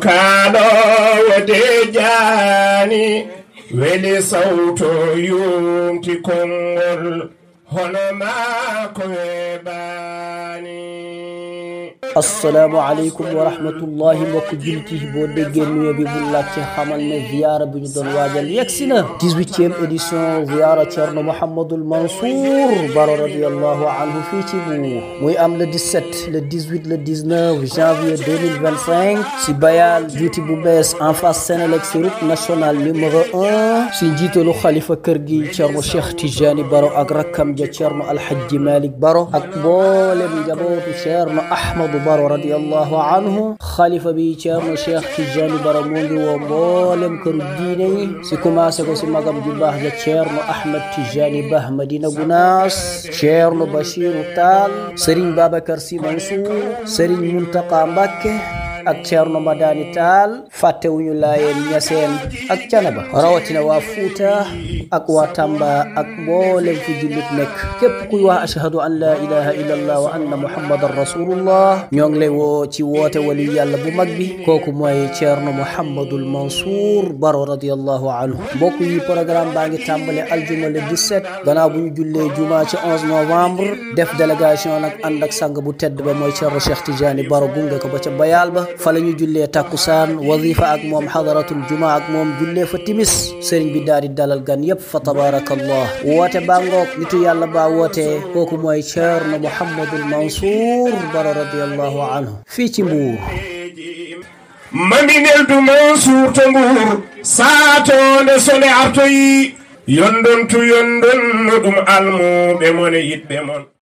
kaɗo wode jani weli sawto yumti konngol hono ma ko weɓani. assalaamu aleykum wa rahmatullahi mbokk julti boo déggee nuyoo bi bu laajte xamal ne ziyaara bi ñu doon waajal yegsi na 18e édition ziyaara Thierno Mouhamadoul Mansour Baro radiyallahu anhu fii ci Mbour muy am le 17 le 18 le 19 janvier 2025 si bayal juuti bu bees en face Sénélec si route nationale numéro 1 si njiitalu xalifa kër gi Thierno Cheikh Tijani Baro ak rakkam ja Thierno Alhaji Malick Baro ak mboolem njabootu Thierno Ahmadou Baro radiyallahu anhu xalifa bi Thierno Cheikh Tijani Baro moo ngi woo mboolem këru diine yi si commencé ko si magam ju baax ja Thierno Ahmed Tijani Bah Madina Gounass Thierno Bachirou Tall Serigne Babacar Sy Mansour Serigne Muntaka Mbacké ak Thierno Madani Tall fàttewuñu Laayeen Ñaseen ak Canaba rawatina waa Fuuta ak waa Tamba ak mboolem fi jullit nekk képp kuy wax ashhadu an la ilaha illallah wa anna muhammadan rasulullah ñoo ngi lay woo ci woote wali yàlla bu mag bi kooku mooy Thierno Mouhamadoul Mansour Baro radiyallahu anhu mbokk yi programme baa ngi tàmbale aljuma le 17 gannaaw bu ñu jullee juma ci 11 novembre def délégation nag ànd ak sang bu tedd ba mooy Thierno Cheikh Tidiane Baro gunge ko ba ca bayal ba fa la ñu jullee takkusaan wazifa ak moom xadaratul juma ak moom jullee fa timis sëriñ bi daal di dalal gan yépp fa tabarakallah woote bangook nitu yàlla ba woote kooku mooy Thierno Mouhamadoul Mansour Baro radiyallahu anhu fii ci Mbour mamineldu Mansour to Mbour saatode sone artoyi yondon tu yondon no ɗum almuɓe mon e yiɗɓe mon.